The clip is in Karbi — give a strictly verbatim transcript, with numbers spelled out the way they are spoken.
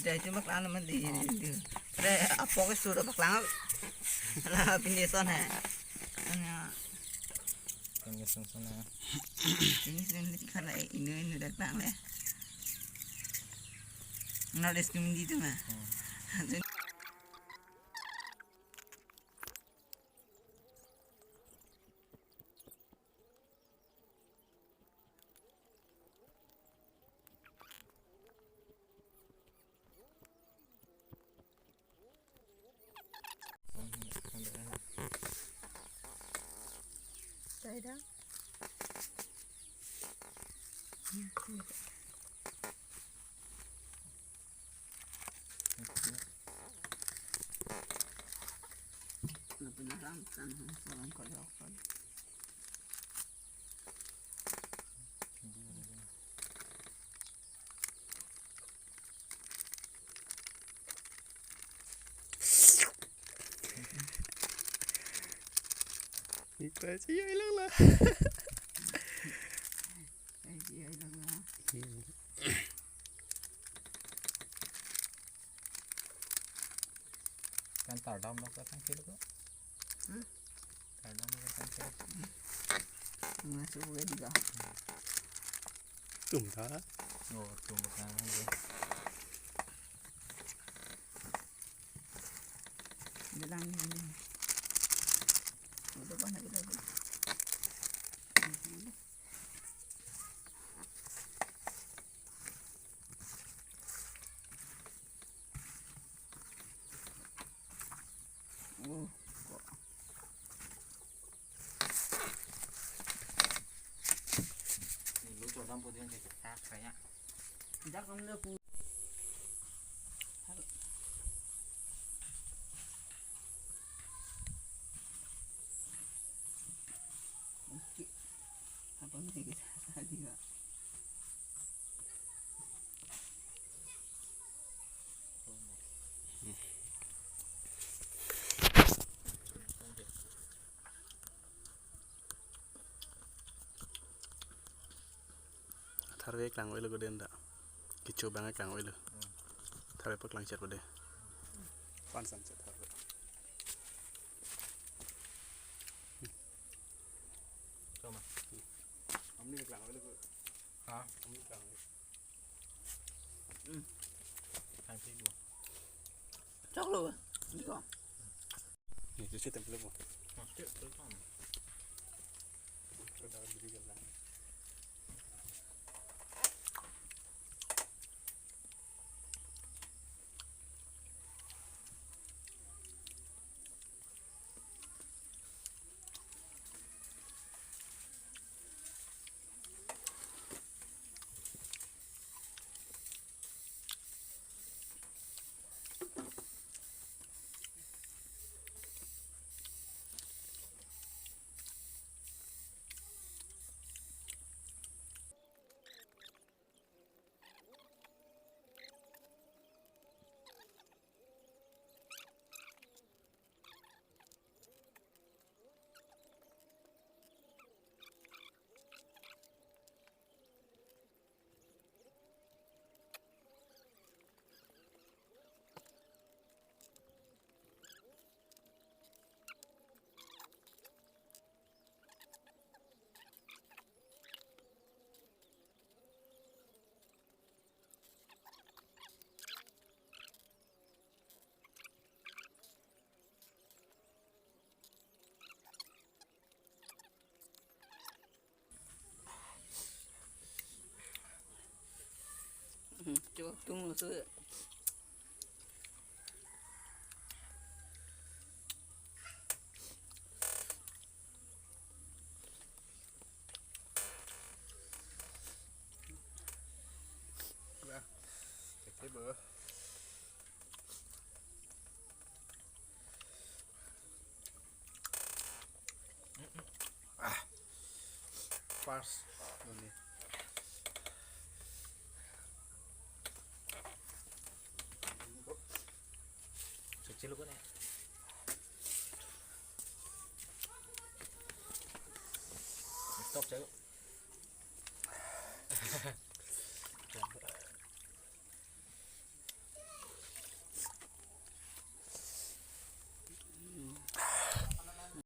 Itu mak lana mandi itu. Pre apok ke sura bak lang. Lah pini son hai. Anya. Kan ke son son hai. Ini son ini kala inu inu datang le. Nggak ada stum di itu mah. Ita sih ya hilang lah. Kan tardam lo ka tangkil ko. Hmm? Tardam lo ka tangkil. Masuk ke juga. Tum ta. Oh, tum bakang aja. Dalam ini. Udah banyak kita. Oh, kok. Ini lu coba putih yang kecil, ah, kayaknya. Tidak, kamu lihat pu-, oke. Apa nih kita tadi, Kak? Tharve klang oilo ko den da. Kecho bang klang oilo. Tharve pa klang chet pade. Pan san chet tharve. Toma. Amni klang oilo ko. Ha? Amni klang oilo. Hmm. Kan sih gua. Chok lo. Ini kok. Ni tu si temple po. Masih temple. Hmm, coba tunggu tu. Wah, kecil, bro. Ah. Pas ini. Kecil kan ya? Stop, cewek.